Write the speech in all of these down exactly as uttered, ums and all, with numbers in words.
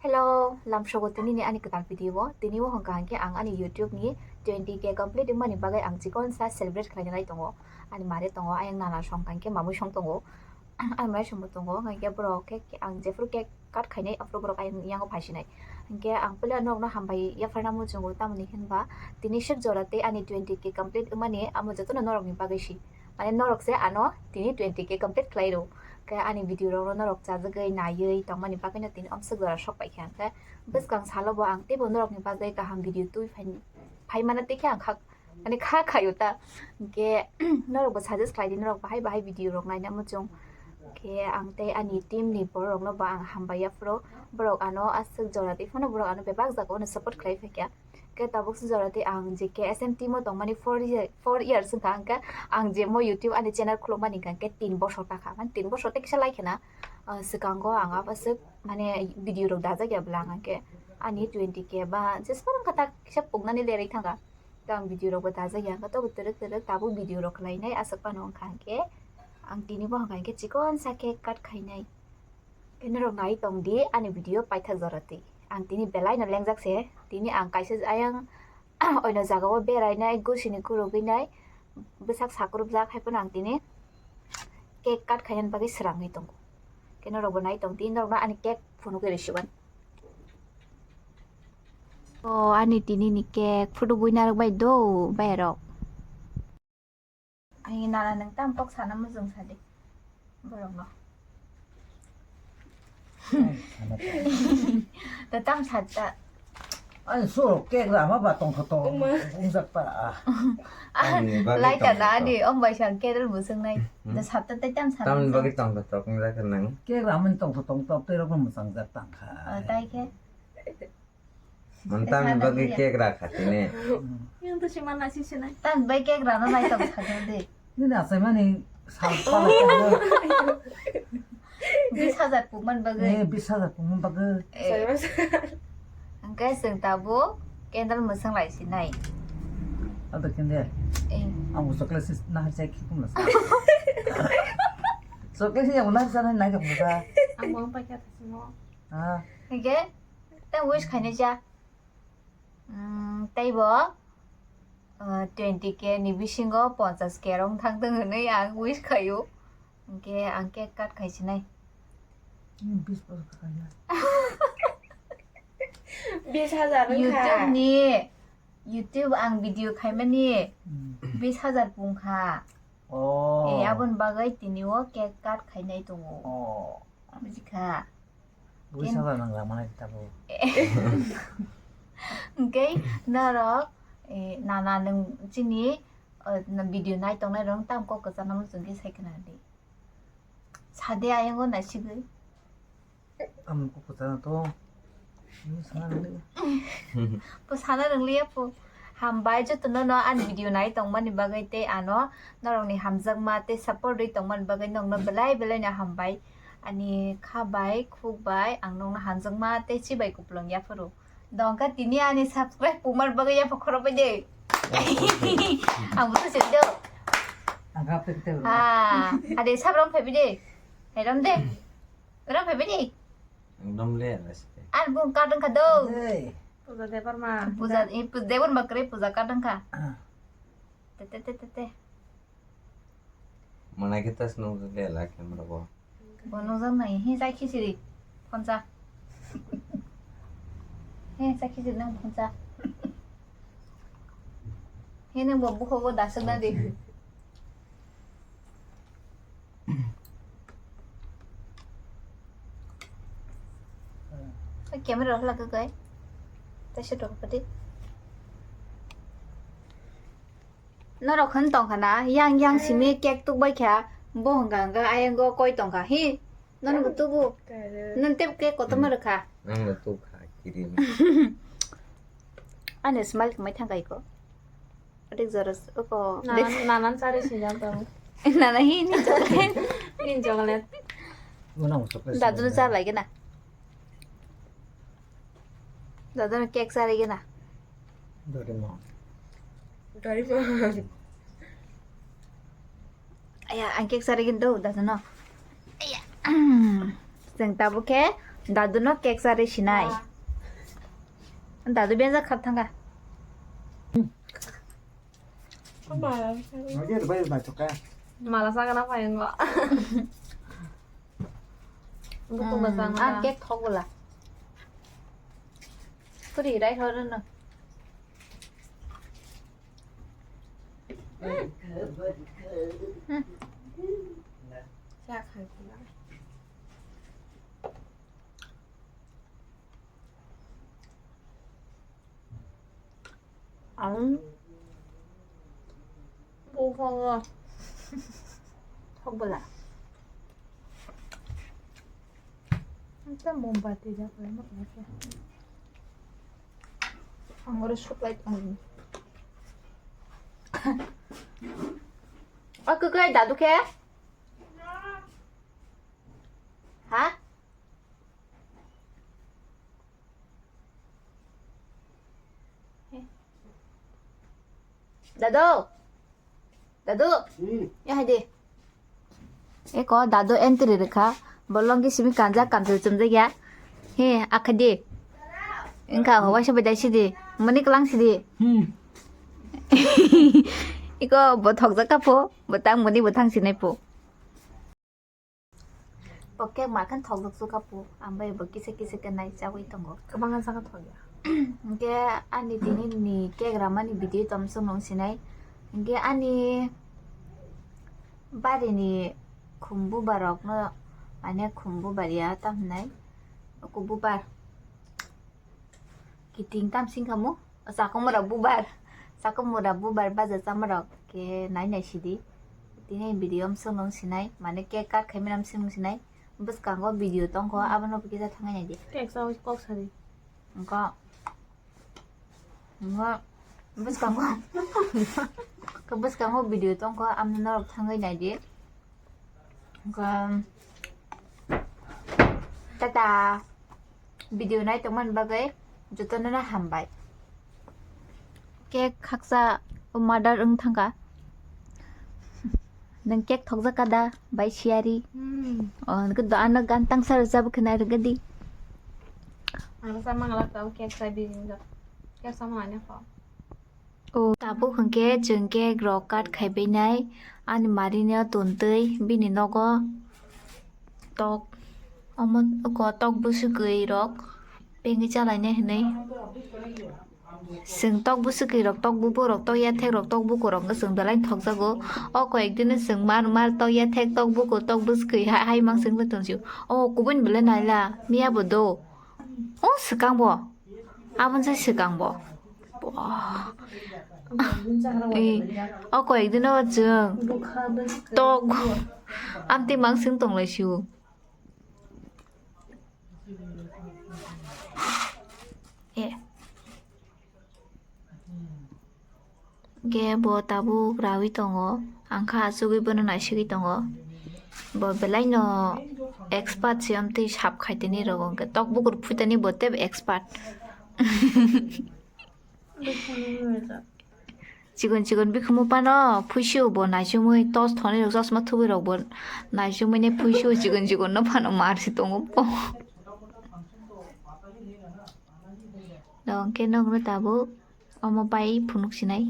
Hello, lamsogo tini ni ani kwtal video o. Tini o hwnkha hwnkhe ang ani YouTube ni twenty K complete wngmani bagwi ang chikon sa celebrate khlaina nai tongo. Ani mare tongo, ayang nana song hwnkha hwnkhe mamui song tongo. Ani mare songbo tongo, hwnkha hwnkhe borok khe ang jephuru cake cut khainai, aphuru borok ayang yango phaisinai. Hwnkhe ang puila norokno hambai yapharna muchungo, tamoni hinba tini swk jora tei ani twenty K complete wngmani amo jotono norokni bagwi si. Mane norok se ano tini twenty K complete khlai rw. Khe ani video rok no norok chajagwi naiwi tongmani bagwi no tini omswk jora sok paikha. Khe bwskang salo bo ang teibo norok ni bagwi kaham video twi phai, phai mana tei khe ang kha, mane kha khaio ta. Hwnkhe norok bo suggest khlai di, norok bahai bahai video rok naina muchung. Khe ang tei ani team ni borok no bo ang hambai yaphuru. Borok ano aswk jora twi phano borok ano bebak jaga o no support khlai phaikha. Khe tabuk se jora tei ang je K S M team o tongmani four year, four years wngkha, hwnkhe ang je mo YouTube ani channel khulukmani hwnkha hwnkhe tin bosor takha, mane tin bosor tei kisa lai khena, ah, swkango ang abo swk mane video rok dajak ya bwla, ang hwnkhe ani twenty K ba jesphano wngkha ta kisa puknani lerwi thangkha, tei ang video rok bo dajak ya, hwnkhe tobo twrwk twrwk tabuk video rok khlainai aswk phano wngkha, hwnkhe ang tini bo hwnkha hwnkhe chikon sa cake cut khainai. Khe norok nai tong di ani video paithak jora twi. Ang tini belai no lengjak se, tini ang kaisa ayang oino jaga o berai nai, gusini kurugwi nai, bwsak sakrupjak, hai phano ang tini cake cut khainani bagwi srangwi tongo. Khe norok bo nai tong di, norok no ani cake phunugwi rwsiban. O ani tini ni cake phunugwi narwk bai do, bai rok. Ai, nana nwng tamo kok sana muchung sa di borokno. Ai, sana ta. Da tam sa ta. Ani so cake rama ba tong kha tong. Uma. Ungjak ta. Ah, ani bagwi lai ta tong na kha ani, tong. Om bai sang cake rw muchung nai. Hmm? Da sa ta tai tam sana. Tamni bagwi tong kha tong jak nang. Cake rama ni tong kha tong top tei rok muchung jak tang kha. Ah, tai khe. Mantan bagwi cake rakha tini. Yang to si mana si sinai. Tan bai cake rano nai tong sakha de. Nini achaimani sal pala tongma. Bis hajar pungman bagwi. Eh, bis hajar pungman bagwi. Eh. Hwnkhe chwng tabuk candle mwsang lai sinai. Ado candle. Eh. Ang chocolate si nahar chai khikum lasa. Chocolate si yang nahar chai nai ka pura. Ang bang paikha thasingo. Ah. Hwnkhe tei wish khainai cha. Mm, tei bo, uh, twenty K ni bisingo ponchas K rong thang thung hwnwi ang wish khaio. Hwnkhe ang cake cut khaisinai. Hmm, bis bosor khaina. Bis hajar wngkha. YouTube ni, YouTube ang video khaimani Hmm. Bis hajar pungkha. Oh. Eh, aboni bagwi tini o cake cut khainai tongo. Oh. Bujikha. Bui saba nang langmani tabo. Hwnkhe norok, eh, nana nwng chini, eh, video nai tongnai rok tam kok kwchana muchung khe sai khna di. Sade ayang o naisigwi. Tamo kok kwchana to. Bui sana nang. Bo sana rwngliya pho. Hambai jotono no ani video nai tongmani bagwi tei ano norokni hamjakma tei support rwi tongmani bagwi nokno belai belai no hambai. Ani kha bai, khuk bai, ang nokno hamjakma tei chibai kupulung yaphuru. Dongkha tini ani subscribe pungmani bagwi yapha khorokbai de. Ang bo to sidi do. Ang kha pek tei. Ah, ade sabram phaibi de. Hairam de. Ram phaibi de. Ekdom le, aste. Ar bung kadang kado. Hey. Puja Debbarma. Puja, eh, Puja Debbarma kre, puja kadang ka. Ah. Te, te, te, te, te. Mana kita senang tu dia lah, camera ko. Bono jang nai, he jai khichiri. Phonsa. He jai khichiri nang phonsa. He nang bo bukho bo dasuk na de. Camera off lagak gai. Taisa dong padi. Norok hwn tong khana, yang yang simi cake tuk bai kha, bo hwnka hwnka ayang go koi tong kha. Hi, nono bo tubu. Nang tep cake kotorma rwkha. Nang no tuk kha, kirim. Ani smile khamai thang kai ko. Adik joros ko. Nanan, nanan sari sinjang tong. Nana hi ni chocolate. Ni chocolate. Dadu no cha lai gana. Dadu no cake cha lai gana. Dadu no. Dadu no. Aya, ang cake cha lai gana do, dadu no. Aya. Chwng tabuk khe Dadu no cake chari sinai. Dadu benjak kha thanga. Mala sagana paingo. Buku basang. Ah, cake thok bela. Kuri rai horo no. Sa khai bela. Ang bukhongo thok bela. Ang ta mombati da koi ma koi. Ang oro suklai tong. Aku kai dadu ke? Ha? Dadu. Dadu. Hmm. Ya hai de. Eko dadu entry rikha. Bolong ki simi kanja kanthil chumjak ya. He, akha de. Engka ho waisa bedai sidi. Mani kelang sidi. Hmm. Iko bo thokjak kapo. Bo tang mani bo thang sinai po. Bo cake ma khan thokjak su kapu, ambai bo kisa kisa khe nai chawi tongo. Kwbangma jaga thokya. Hinkhe ani tini ni cake ramani video tong chwng nung sinai. Hinkhe ani bari ni khum bubar rok no, mane khum bubar ya tam hinai. Oko bubar. Kiting tam sing khamu, chakung mura bubar, chakung mura bubar baja chamara khe nai nai sidi. Tini video am sung nung sinai, mane cake cut khaimani am sung nung sinai. Bwskango video tongkho, abono bo kisa thangwi naidi. Cake chawi kok sadi. Engko, engko bwskango, bwskango video tongkho, amno norok thangwi naidi. Tata. Video nai tongmani bagwi jotono no hambai. Cake khaksa o mother wng thangkha. Nwng cake thokjak ka da bai siyari? Hmm. O, nwng do ano gan tangsa rwjak khe nai rwgadi. Ang sa mangala ta cake sa bijingjak. Cake sa mangani kho. O tabuk hwnkhe chwng cake rok cut khaibainai ani marino tontwi bini nogo tok omo oko tok bwswkwi rok pengwi chalainai hwnwi chwng tok bwswkwi rok tok bubo rok tok yathek rok tok buko rok wngkha chwng belai thokjago o koi ek dino chwng mar mar tok yathek tok buko tok bwswkwi ha hai mang chwngwi tongsi o kubun belai naila miya bo do o swkang bo. Aboni sai swkang bo. Bo. Ee, o koi ek dino chwng tok amtwi mang sing tong lai sio. Ee. Hwnkhe bo tabuk raui tongo, ang kha achugui bono naisigui tongo. Bo belai no expert se, amtwi sap khai tini rogo, hwnkhe tok bukur phui tini bo tei expert. Chikon chikon bikhumu phano phuisio bo naisumui, torch thonwi rok, chosma thubui rok bo naisumui ne phuisio, chikon chikon no phano mar se tongo bo. Hwnkhe nokno tabuk omo pai phunuk sinai.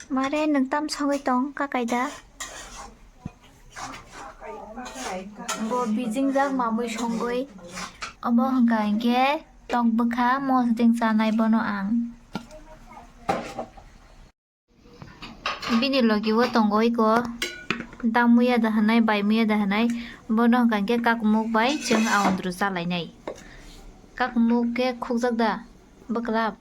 Mare nwng tam sogwi tong kakai da? Bo bijingjak mamui songwi. Obo hwnkha hinkhe tok bwkha mosdeng chanai bono ang. Bini logi o tongo iko dam muya da hinui, bai muya da hinui. Bono hwnkha hinkhe kakumuk bai chwng aondru chalainai. Kakumuk khe khukjak da? Bwklap,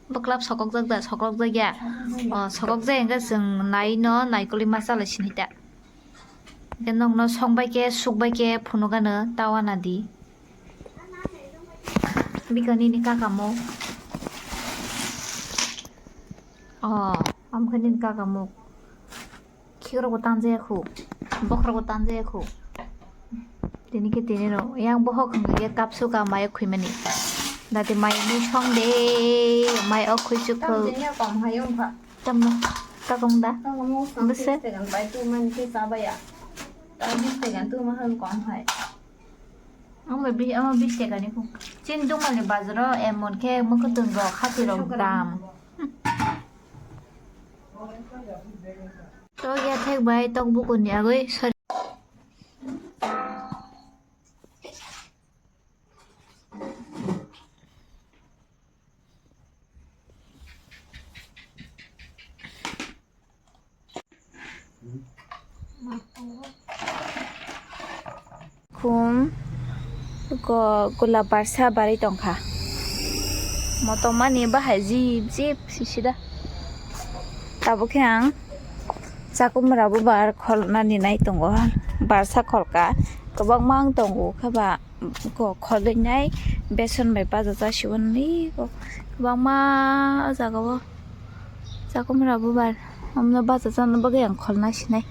bwklap sokokjak da? Sokokjak ya. O, sokokjak hwnkhe chwng nai no naikolwi ma chalai sini ta. Hwnkhe nokno songbai khe, sukbai khe phunukgano ta uanadi. Bikha nini kakamuk. O, amkhe nini kakamuk. Khikrokbo tanjaya khu, bokhorokbo tanjaya khu. Tini khe tini rw yang bohok hwnkhe kapsu ka mai o khwimani. Dati mai mui song de, mai o khwi chukho. Tam tini kom hai wngkha. Tam no, takong da? Takong mo sang. Bese? Bis tegan bai tu man khe chabaya. Tam bis tegan tu ma han kom hai. Ang bai bis, ama bis tegani kho. Chin dungmani bazaro emon khe mokotun rok hati rok dam. Tok ya thek bai tok bukuni agoi, sorry. Khum go gula barsa barwi tongkha. Motom mani bahai jip jip sisida. Tabuk khe ang chakumra bubar kholnani nai tongo. Barsa kholka kwbangma wng tongo khe ba. Ko kholwi nai beson bai baja chasiwani ko kwbangma o jaga o chakumra bubar omno baja chana bagwi ang kholna sinai.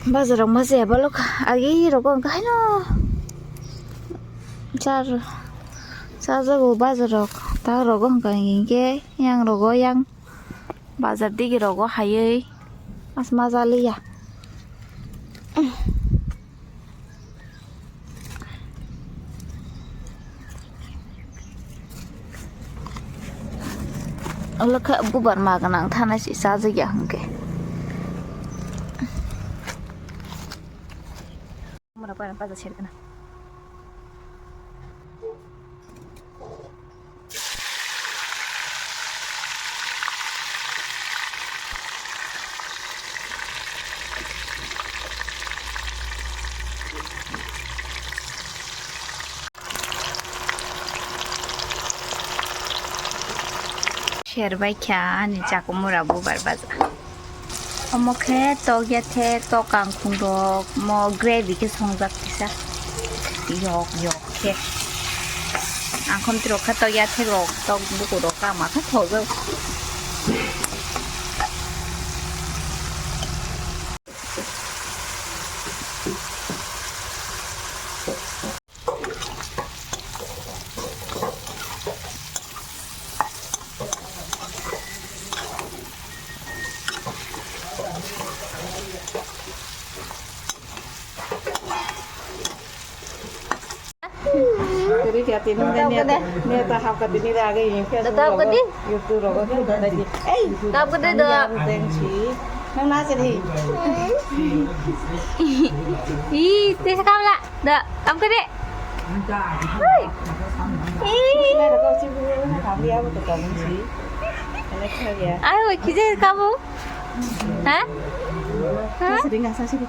Baja rok ma chaya balok agi rogo hwnkhe haino char chajago baja rok ta rogo hwnkhe hwnkhe yang rogo yang. Bazar digi rogo haywi mas maja liya. Olokha bubar ma gwnang thana si chajakya hwnkhe. Mura para paja sergana. Ser bai kha ani chakumura bubar baja. Omo khe tok ya the tok kangkhung rok mo gravy khe songjak kisa yok yok khe. Angkhom twi rok kha tok ya the rok tok buku rok kama kha thojak. Tiri kya tini Tao neta kede. Neta hap ka tini da age yin kya Tao kede. YouTube rogo tini da di. Ei, Tao kede do. Yang teng si. Nang na sini. Ih, tes kam la. Da, am kede. Hai. Ih. Ayo, kije kamu. Hah? Hah? Sini nggak sih?